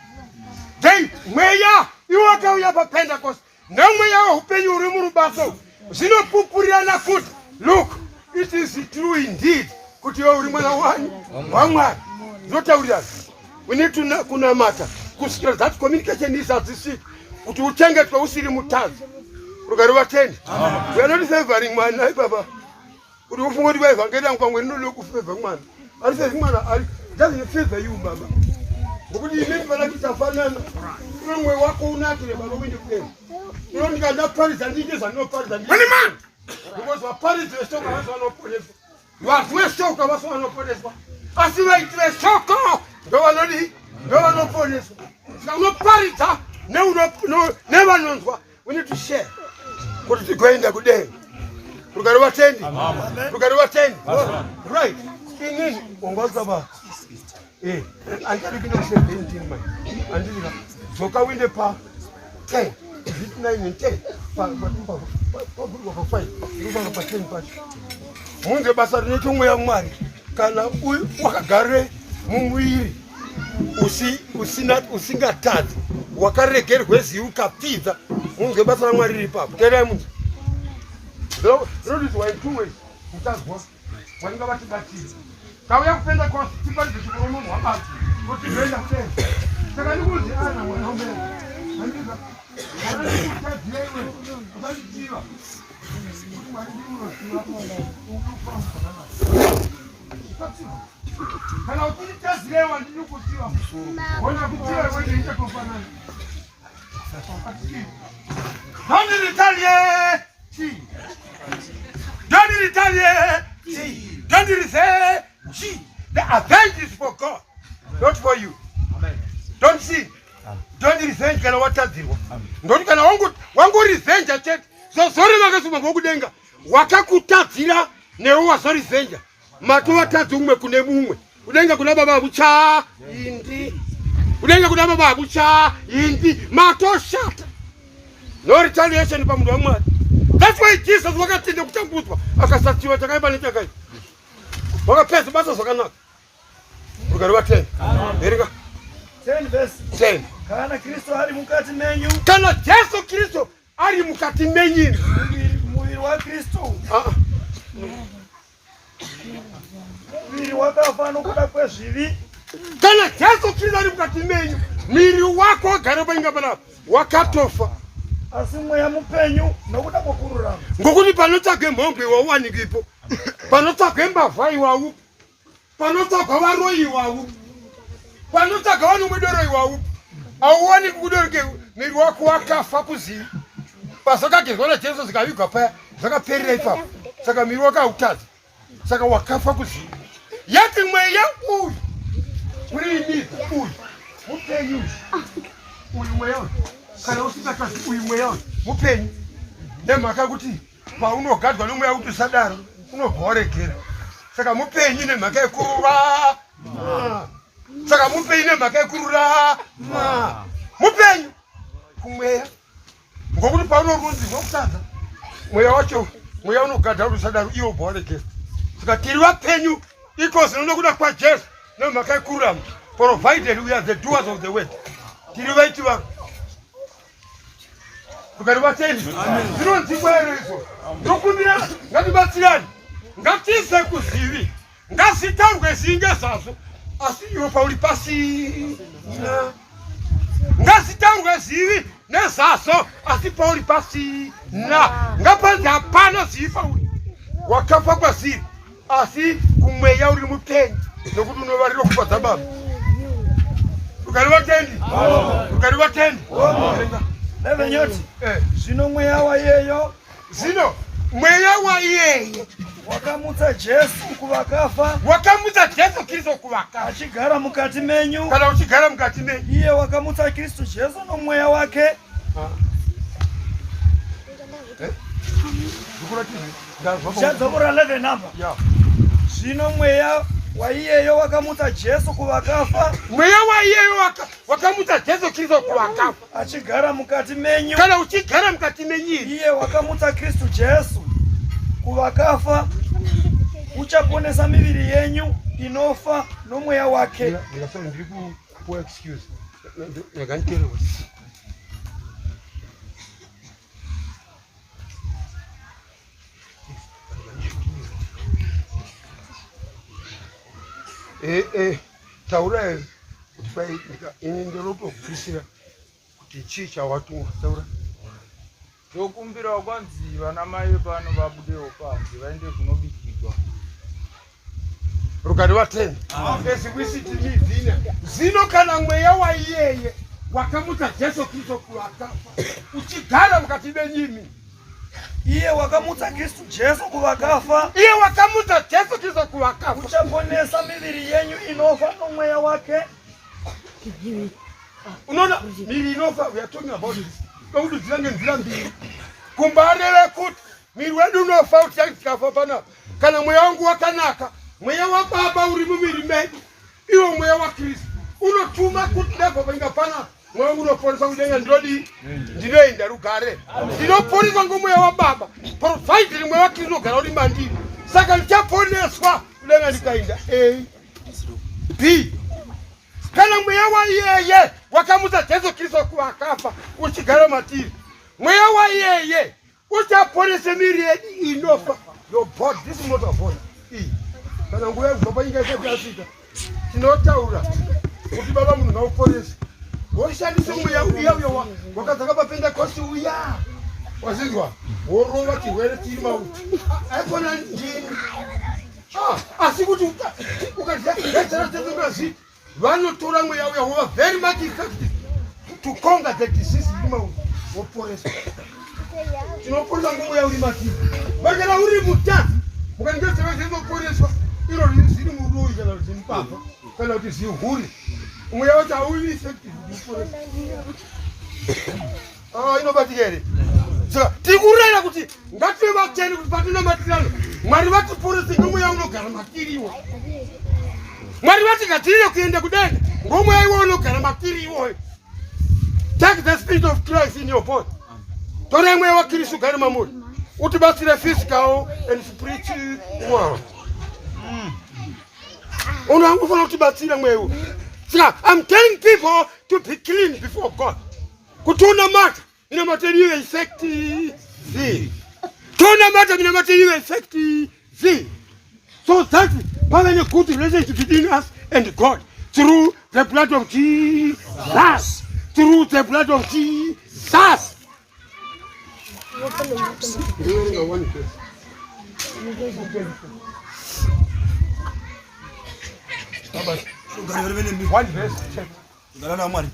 Dei mweya iwo wakauya paPentecost nemweya weupenyu uri murubaso zvinopupurirana kuti look, it is true indeed kuti iwe uri mwana wani wamwari. Zvinotaurirana. We need to kunamata kusvikira that communication isadzisvika kuti uchengetwe usiri mutadzi. Rugare vatendi. We are not favoring mwana ipapa kuti ufunge kuti vaivhangeri yangu pamwe rinode kufevha mwana. Ari favor mwana ari doesn't favor you baba. Ngokuti imimi vana tichafanana. Uno mwe wako unakire baba kuende kudenga. Uno ndikadaparidza ndiite zvandinoparidza ndiite. Because vaparidzi veshoko havasi vanoponeswa. Vanhu veshoko havasi vanoponeswa. Asi vaiti veshoko ndo vanodii? Ndo vanoponeswa. Saka unoparidza nevanonzwa. We need to share kuti tigoenda kudenga. Rugare vatendi. Rugare vatendi. Right. Inini wangwazi baba. Andidi kuenda ku 17 mai. Andidi ka. Dzoka uende pa 10. Is it 9 and 10? Pa pa pa pa pa pa 5. Ndopanga pa 10 pacho. Munze basa rinoitwa mweya waMwari kana uyu wakagare mumuviri usingatadzi wakaregerwe zivi ukapfidza. Munzwe basa raMwari riri ipapo. Teerai munzwe. Rinodizwa in two ways. Muchazwa. Vanenge vatibatsira. Tauya kuPentecost tiparidze shoko romunhu wababa kuti toenda kudenga. Saka ndikuzi ana mwana womene. Andika. Mwana ndikutadzira iwe. Usanditiva. Kuti Mwari ndimunoziva. Unofamba zvakanaka. Usatiwa. Kana uchinditadzira iwe handidi kutiva. Wona kutiva iwe ndiite kufanana. Don't retaliate. Don't retaliate. Don't revenge. The avenge is for God, not for you. Don't sin. Don't revenge kana watadzirwa. Ndoti kana wangu revenge chete. Zozoreva kasuma ngokudenga. Wakakutadzira newe wazorevenge. Matovatadzi umwe kune mumwe. Kudenga kuna baba hakucha indi. Kudenga kuna baba hakucha indi. Matoshata. No retaliation pamunhu waMwari. That's why Jesus wakatenda kutambudzwa akasatsiwa chakaipa nechakaipa. Wakapedza basa zvakanaka. Rugare vatenda. Verenga. 10 verse 10. Kana Kristo ari mukati menyu. Kana Jesu Kristo ari mukati menyu. Muviri waKristo. Ah. Muviri wakafa nokuda kwezvivi. Kana Jesu Kristu ari mukati menyu, muviri wako wagara painga panapa wakatofa. Asi mweya mupenyu nokuda kwokururama. Ngokuti panotsvagwe mhombwe iwauwanikipo, panotsvagwe mbavha iwaupo, panotsvagwa varoyi iwaupo, panotsvagwa vanomwe doro iwaupo, auwaniki kudoro ke muviri wako wakafa kuzivi. Pazvakagezwa naJesu zvikavigwa paya zvakaperera ipapo, saka muviri wako hautadzi. Saka wakafa kuziva yati mweya uyu uri imidzi uyu mupenyu uyu uyu mweya uyu kana usingakazi uyu mweya uyu mupenyu nemhaka yekuti paunogadzwa nomweya kuti usadaro unobva waregera saka mupenyu nemhaka yekurura saka mupenyu nemhaka yekurura mupenyu kumweya Ngokuti paunorunzirwa kutadza mweya wacho mweya unogadha kuti usadaro iwe ubva waregera. Saka tiri vapenyu iko zvino nokuda kwaJesu nemhaka yekururama provided we are the doers of the word. Tiri vaiti varo. Rugare vatendi. Zvinonzikwa here izvo? Tokumbira ngatibatsirane. Ngatiise kuzivi. Ngazvitaurwe zvinge zvazvo asi iwe pauri pasina. Ngazvitaurwe zvivi nezvazvo asi pauri pasina. Ngapanzi hapana zvivi pauri. Wakafa kwazviri asi kumweya uri mupenyu nokuti unovarira kufadza baba. Rugare vatendi. Rugare vatendi. Nevenyoti. Zvino mweya wayeyo Zvino mweya waiyeye wakamutsa Jesu kuvakafa, wakamutsa Jesu Kristu kuvakafa, achigara mukati menyu, kana uchigara mukati menyu, iye wakamutsa Kristu Jesu nomweya wake. Eh? Chadzokora 11 number. Yeah. Zvino mweya waiyeyo wakamutsa Jesu kuvakafa, Mweya waiyeyo wakamutsa Jesu Kristu kuvakafa, achigara mukati menyu, kana uchigara mukati menyu, iye wakamutsa Kristu Jesu kuvakafa, uchaponesa miviri yenyu inofa nomweya wake. Ndiri kupuwa excuse ndakanditeerera. Eh, eh, taura kuti kwai ini ndinotokupisira kuti chii chawatumwa taura. Tokumbirawo kwanzi vana mai vepano vabudewo panze vaende kunobikirwa. Rugare vatende. Ezikuisitimidhina zvino kana mweya waiyeye wakamutsa Jesu Kristu kuvakafa uchigara mukati menyimi Iye wakamutsa Kristu Jesu kuvakafa, iye wakamutsa Jesu Kristu kuvakafa, uchaponesa miviri yenyu inofa nomweya wake. Unoona miviri inofa, we are talking about this. Nokuti dziva ngenzira mbiri. Kumbareve kuti miviri wedu unofa kuti tikafa panapa. Kana mweya wangu wakanaka, mweya wababa uri mumiviri medu, iwo mweya waKristu unotuma kuti ndabva panyika panapa mweya wangu unoponeswa kudenga ndinodii ndinoenda rugare ndinoponeswa ngomweya wababa provided mweya wakristu unogara uri mandiri saka ndichaponeswa kudenga ndikaenda a b kana mweya waiyeye wakamutsa jesu kristu kuvakafa uchigara matiri mweya waiyeye uchaponese miri yedu inofa your body this motor body iyi kana nguva yekubva panyika isati yasvika tinotaura kuti baba munhu ngauponese woshandisa mweya uya uya wakadzaka papentekosti uya wazinzwa worova chirwere chiri mauti aikona ndini ah, asi kuti ukazviti vanotora mweya uya wova very much effective to conquer the disease iri mauri woporeswa tinoporesa ngomweya uri matiri vakana uri mutadzi mukangesevazezoporeswa iro zviri muruyi kana kuti mupapa kana kuti zihuri mweya wacho hauvi effective kuporesa Ah, inobatika here saka tiri kurayira kuti ngative vateni kuti patinamatirano mwari vatiporese ngomweya unogara matiri iwo mwari vati ngatirire kuenda kudenga ngomweya iwo unogara matiri iwoyo take the spirit of christ in your body torai mweya wakristu ugare mamuri. Utibatsire physical and spiritual. Unofanira kutibatsira mweya uyu. Saka I'm telling people to be clean before God. Kuti unamata minamato yedu ive effective. Tonamata minamato yedu ive effective. So that pave ne good relationship between us and God through the blood of Jesus. Through the blood of Jesus. One verse. Check. Ugara Mwari.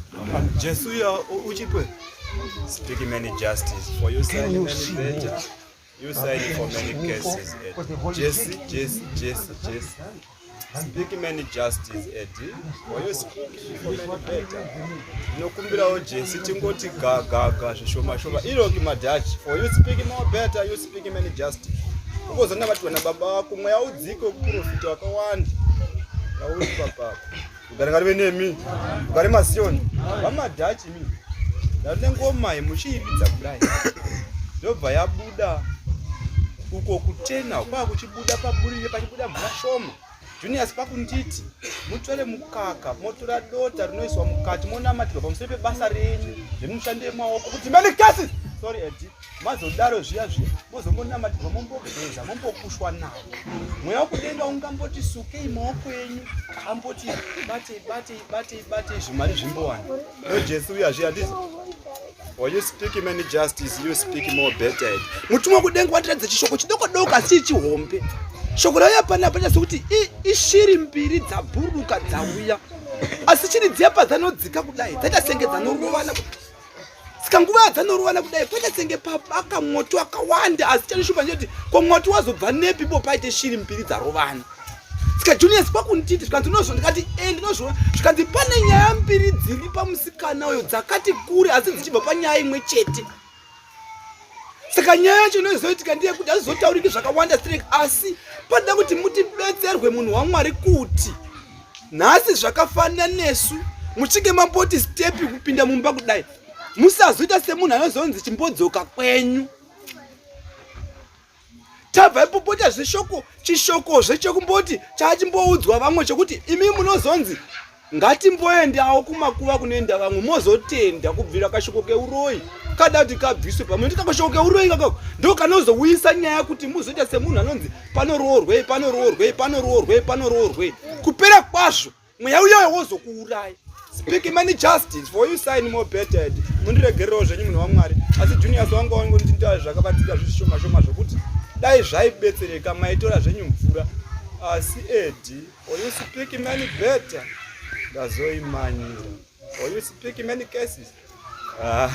Jesu ya uchipwe. Speak many justice for you sign many better. You sign for many cases. Jesse, Jesse, Jesse, Jesse. Speak many justice Eddie. For you speak for many better. Ndinokumbirawo Jesse tingoti ga ga ga zvishoma shoma. Iro kimadhachi. For you speak more better, you speak many justice. Ungozona vati wena baba wako mweya udzike wekuprofita wakawanda. Yauri papapa. Rugare ngarive nemi. Rugare maZioni. Vamadhachi imi. Ndane ngoma iyi muchiiridza kudai. Ndobva yabuda uko kutena kwakuchibuda paburire pachibuda mvura shoma. Junius pakunditi mutore mukaka motora dota rinoiswa mukati monamatirwa pamusoro pebasa renyu remushando yemaoko kuti many cases sorry Eddie mazodaro zviya zviya mozombonamatirwa mombogeza mombokushwa nawo mweya wekudenga ungamboti sukei maoko enyu amboti batei batei batei batei zvimari zvimbowana nojesu uya zviya ndizvo Or you speak many justice, you speak more better. Mutumwa kudenga watiratidza chishoko chidoko doko asi chihombe. Shoko rauya panapa rinoratidza kuti ishiri mbiri dzabhururuka dzauya. Asi shiri dziya padzanodzika kudai dzaita senge dzanorovana. Saka nguva yadzanorovana kudai paita senge pabaka mwoto akawanda asi chanishupa ndechekuti ko mwoto wazobva nepi ipo paite shiri mbiri dzarovana. Saka Junius kwakunditi zvikanzi unozvo ndikati e ndinozviona zvikanzi pane nyaya mbiri dziri pamusikana uyo dzakati kure asi dzichibva panyaya imwe chete. Saka nyaya yacho inozoitika ndeyekuti hazizotauriki zvakawanda straight asi panoda kuti mutibetserwe munhu waMwari kuti nhasi zvakafanana nesu muchinge mamboti stepi kupinda mumba kudai musazoita semunhu anozonzi chimbodzoka kwenyu tabva ipopota zveshoko chishokozve chekumboti chachimboudzwa vamwe chekuti imi munozonzi ngatimboendawo kumakuva kunoenda vamwe mozotenda kubvira kashoko keuroyi kada kuti kabviswe pamwe ndi kakashoko keuroyi kakako ndo kanozouyisa nyaya kuti muzoita semunhu anonzi panoroorwei panoroorwei panoroorwei panoroorwei kupera kwazvo mweya uyoyo wozokuuraya speak many justice for you sign more better mundiregererewo zvenyu munhu wamwari asi juniors wanga wangondindaa zvakabatika zvishoma shoma zvokuti dai zvaibetsereka maitora zvenyu mvura asi edi for you speak many better ndazoimanyira for you speak many cases ah,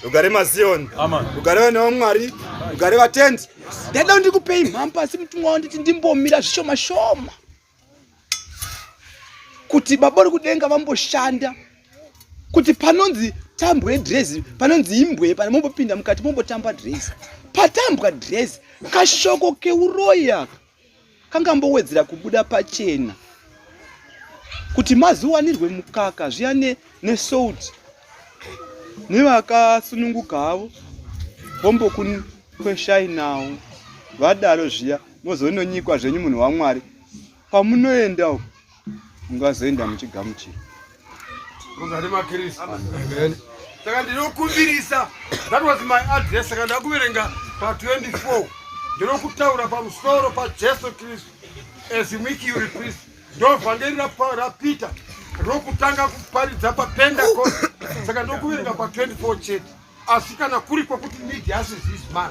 rugare mazion rugare vana vamwari rugare vatendi ndaida ndikupei mhampa asi mutumwa wanditi ndimbomira zvishoma shoma kuti baba uri kudenga vamboshanda kuti panonzi tambwe drezi panonzi imbwe pane mombopinda mukati mombotamba drezi patambwa drezi kashoko keuroyi aka kangambowedzera kubuda pachena kuti maziwanirwe mukaka zviya nesalt nevakasununguka havo vombokukweshai nawo vadaro zviya mozononyikwa zvenyu munhu wamwari pamunoenda uko mungazoenda muchigamuchira Rugare maKristu. Amen. Saka ndinokumbirisa that was my address saka ndakuverenga pa 24 ndinokutaura pamusoro paJesu Kristu as mercury priest ndo vhangeri raPeter rokutanga kuparidza paPentecost saka ndokuverenga pa 24 chete asi kana kuri kwekuti need us is his man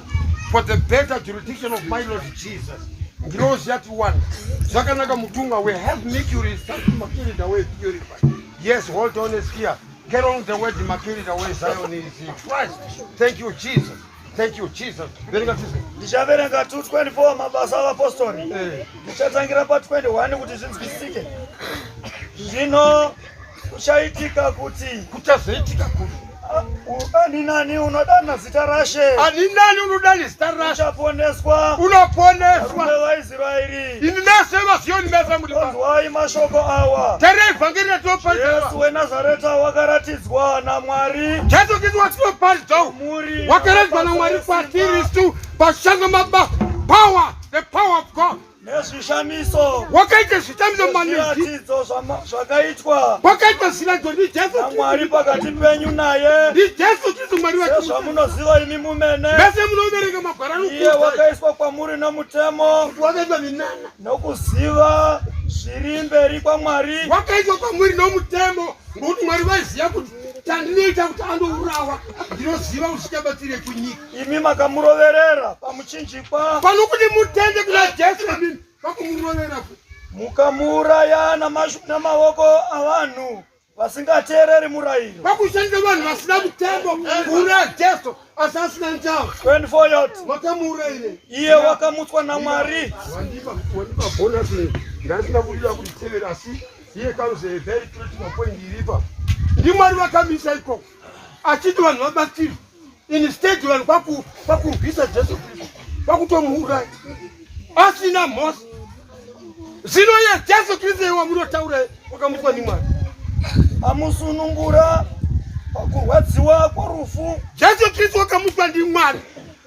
for the better jurisdiction of my Lord Jesus ngirozi yati wanda zvakanaka mutumwa we have mercury mercury the way purified yes hold on is here get on the word mercury the way Zion is in Christ thank you Jesus thank you Jesus verenga tise ndichaverenga 224 mabasa avapostori eh. ndichatangira pa 21 kuti zvinzwisike zvino kuchaitika kuti kuchazoitika kuti ani nani unodana zita rashe ani nani unodana zita rashe uchaponeswa unoponeswa vaIsraeri ini mese vaZiyoni mese muri onzwai mashoko awa tererai vhangeri ratinoparidza Jesu weNazareta wakaratidzwa naMwari Jesu Kristu watinoparidza muri wakaratidzwa naMwari kwatiri isu. Pashanda mabasa. Power, the power of God. Nezvishamiso. Wakaita zvishamiso maningi. Zviratidzo zvakaitwa. Wakaitwa zviratidzo ndi Jesu Kristu. Mwari pakati penyu naye. Ndi Jesu Kristu Mwari wetu. Sezvamunoziva imi mumene. Mese munoverenga magwaro Iye wakaiswa kwamuri nomutemo. Wakaitwa minana. Nokuziva zviri mberi kwaMwari. Wakaiswa kwamuri nomutemo ngokuti Mwari vaiziva kuti chandinoita kuti andourawa ndinoziva kuti zvichabatsire kunyika. Imi makamuroverera pamuchinjikwa. Pano kuti mutende kuna Jesu imimi vakumurovera. Mukamuuraya namaoko avanhu vasingateereri murayiro. Vakushandisa vanhu vasina mutemo kuuraya Jesu asi asina njava. 24 yot. Makamuurayire. Iye wakamutswa naMwari. Wandipa wandipa bonus ndasina kuda kutevera asi here comes a very critical point iripa. NdiMwari vakamisa ikoko achiti vanhu vabatsirwe. Instead vanhu kwakurwisa Jesu Kristu kwakutomuuraya asina mhosva. Zvino iye Jesu Kristu iye wamunotaura wakamutswa ndiMwari. Amusunungura pakurwadziwa kworufu. Jesu Kristu wakamutswa ndiMwari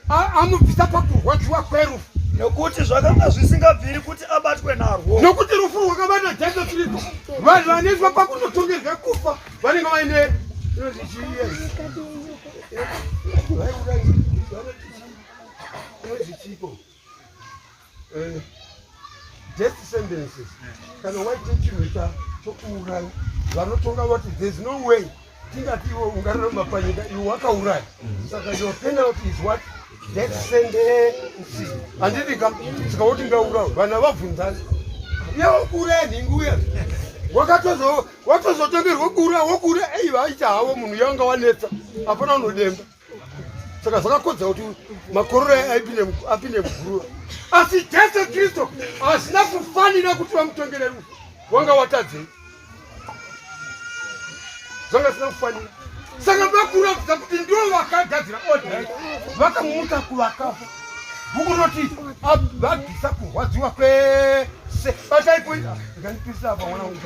amubvisa pakurwadziwa kwerufu. Nokuti zvakanga zvisingabviri kuti abatwe narwo. Nokuti rufu rwakabata Jesu Kristu. Vanhu vanoiswa pakunotongerwa kufa vanenge vaine eh, death sentences kana waite chinhu chokuuraya vanotonga vati there's no way tingati iwe ungararama panyika iwe wakauraya saka your penalty is what death sentence handiti ka saka woti ngaurawe vana vabvunzana iye wakuuraya nhingi uya wakatozo watozotongerwa kuura wokuura ei vaita havo munhu yanga wanetsa hapana unodemba saka zvakakodza kuti makororo apinde muguruva asi jesu kristu hazvina kufanira kuti vamutongere rufu wanga watadzei zvanga zvisina kufanira saka vakuratidza kuti ndivo vakagadzira odha vakamutsa kuvakafa bhuku rinoti vabvisa kurwadziwa kwese bataipo ndikandipisa apa mwana wangu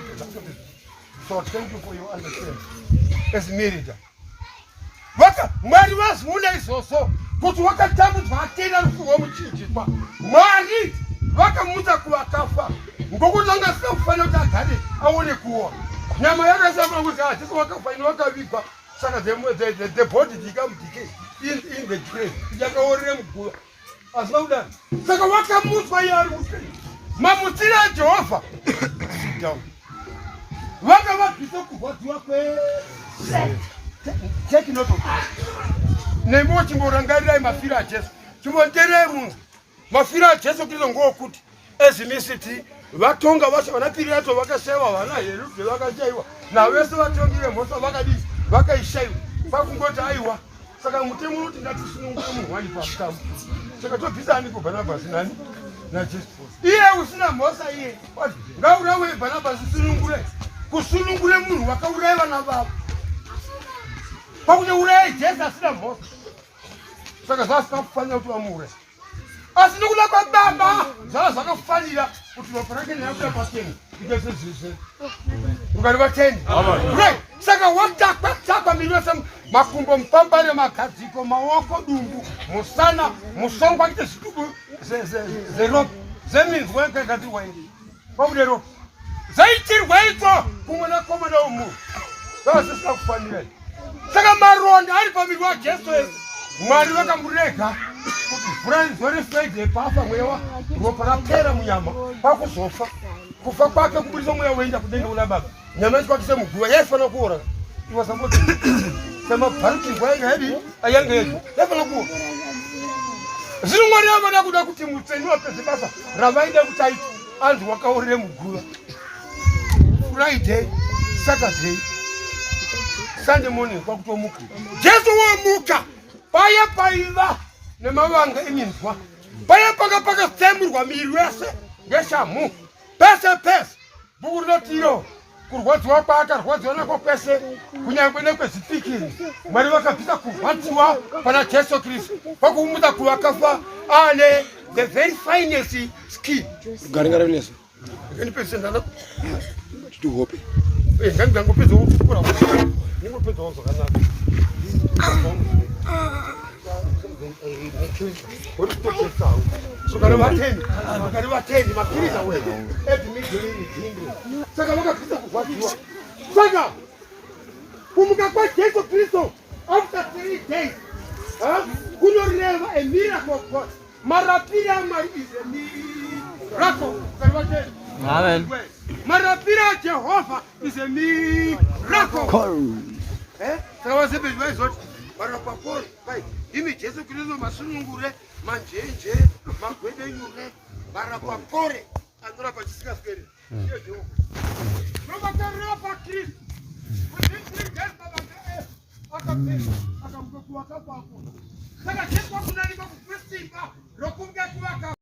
so thank you for your understanding as married vaka mwari vazviona izvozvo kuti wakatambudzwa atenda rufu rwomuchinjikwa mwari vakamutsa kuvakafa ngokuti anga asina kufanira kuti agare aone kuwa nyama yakaisama kuti ah, jesu wakafa ino wakavigwa saka the, the, the body become decay in, in the grave yakaorere muguva Hazvina kudaro. Saka wakamutswa iye ari mupenyu. Mamutsire aJehovha. Sit down. Vakavabvisa kurwadziwa kwese. Take note of this. Nemiwo chimborangarirai mafiro aJesu. Chimbotererai munhu. Mafiro aJesu Kristu ngowokuti ezimisiti vatonga vacho vana Pirato vakashaiwa vana Herudhe vakashaiwa navese vatongi vemhosva vakadii vakaishaiwa kwakungoti aiwa saka mutemo unoti ngatisunungure munhu wani pamutambo saka tobvisa ani kubhanabhasi nani najesu iye usina mhosva iye ngaurawe bhanabhasi sunungure kusunungure munhu wakauraya vana vavo kwakuti urayai jesu asina mhosva saka zvasina kufanira kuti vamuuraye asi nokuda kwababa zvava zvakafanira kuti ropa rake nerakuda pachena ikaise zvese rugare vatende right saka watakwa takwa miri wese makumbo mupambare magadziko maoko dumbu musana musongwa kuite zvitubu zeropa zeminzwa yakagadzirwa iri kwabude ropa zvaitirwa itso kumwanakomana womunhu zvava zvisina kufanira saka maronda ari pamiri wajesu ese mwari vakamurega kuti mvura zuva refriday pafa mweya ropa rapera munyama pakuzofa kufa kwake kubudisa mweya woenda kudenga kuna baba nyama yacho kwakise muguva yaifanira kuora iwasambo samabharukirwa yanga yadi ayanga yedu yaifanira kuora zvino mwari avada kuda kuti mutsveni wapedze basa ravaida kuti aite anzi wakaorere muguva friday saturday sunday morning kwakutomuka jesu womuka paya paiva nemavanga eminzwa paya panga pakatsemurwa miri wese ngeshamhu pese pese bhuku rinoti iro kurwadziwa kwaakarwadziwa nako kwese kunyange nekwezvipikiri mwari vakabvisa kurwadziwa pana jesu kristu pakuumutsa kuvakafa ane the very finest skin garingaraneso ndipedzise ndana titihope eh, ngandangopedzawo kukura ndingopedzawo zvakanaka Uri kutotesawo. Saka vatendi, saka vatendi mapirisa wedu. Edimidimidingi. Saka vakabvisa kurwadziwa. Saka kumuka kwaJesu Kristu after 3 days kunoreva a miracle of God. Marapiro aMwari is a miracle. Saka vatendi. Amen. Marapiro aJehovha is a miracle. Eh? Saka vasebeji vaizoti varapa pori vai imi Jesu Kristu masunungure manjenje magwedenyure varapa pore anorapa chisingasweri. Ndiye Jehovha. Rovakarapa Kristu. Within 3 days mabasa akapera akamuka kuwakafa. Saka Jesu wakunanima kupesimba.